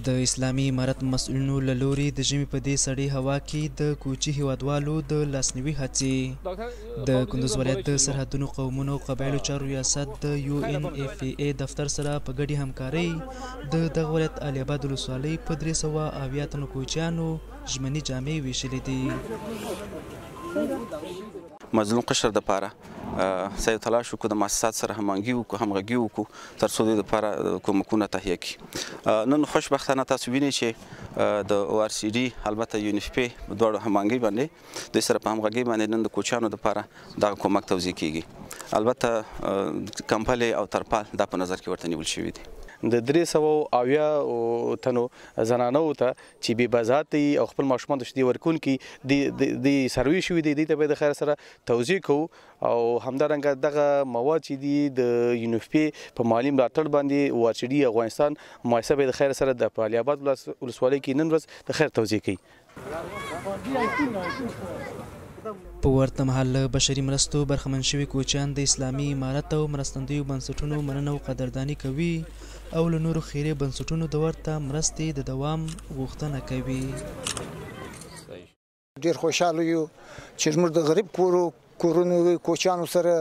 د اسلامي امارت مسؤلینو له لوري د ژمي په دې سړې هوا کې د کوچي هیوادوالو د لاسنیوي هڅې. د کندوز ولایت د سرحدونو، قومونو او قبایلو چارو ریاست د یو این اف ای ای دفتر سره په ګډې همکارۍ د دغه ولایت علي اباد ولسوالۍ په 370 تنو کوچیانو ژمني جامې ویشلې دي. مظلوم قشر دپاره سعی تلاش وکړو، د مؤسسات سره هماهنګي وکړو، همغږي وکړو، ترڅو دوی دپاره کومکونه تهیه کړي. نن خوشبختانه تاسو وینئ چې د او ار سي ډي البته یونیف پی دواړو هماهنګۍ باندې، دوی سره په همغږۍ باندې نن د کوچیانو دپاره دغه کومک توزیع کیږي. البته کمپلې او ترپال دا په نظر کې ورته نیول شوي دي. د 370 تنو زنانو ته چې بې بذات دي او خپل ماشومان ته شیدې ورکوونکي دي سروي شوي دي، دوی ته به د خیر سره توزیع کوو. او همدارنګه دغه مواد چې دي د یونیفپې په مالي ملاتړ باندې او ار سي ډي افغانستان مؤسسه به د خیر سره د په علي اباد ولسوالۍ کې نن ورځ د خیر توزیع کوي. په ورته مهال له بشري مرستو برخمن شوي کوچیان د اسلامي امارت او مرستندویو بنسټونو مننه او قدرداني کوي او له نورو خیریه بنسټونو د ورته مرستې د دوام غوښتنه کوي. ډېر خوشحاله یو چې زموږ د غریب کورونو کوچیانو سره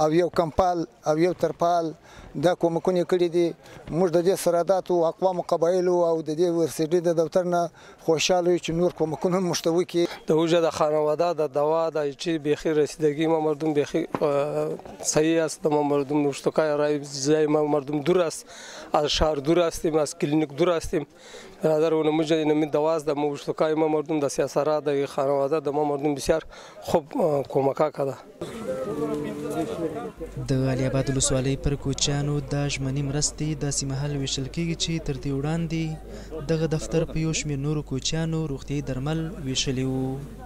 او یو کمپال او یو ترپال دا کومکونه کړي دي. موږ د دې سرحداتو اقوامو قبایلو او د دې ورسېډي د دفتر نه خوشحاله یو چې نور کومکونه هم موږ ته وکړي. د اوجه د خانواده د دوا د چې بیخي رسیدگی ما مردم بیخي صحیح است. ما مردم نوشتکای رای ځای ما مردم دور است، از شهر دور هستیم، از کلینیک دور هستیم. برادر اون موجه اینمی دواز د موشتکای ما مردم د سیاسرا د خانواده د ما مردم بسیار خوب کومکا کده. د علي اباد ولسوالۍ پر کوچیانو دا ژمني مرستې داسې مهال ویشل کیږي چې تر دې وړاندې دغه دفتر په یو شمېر نورو کوچیانو روغتیايي درمل ویشلي وو.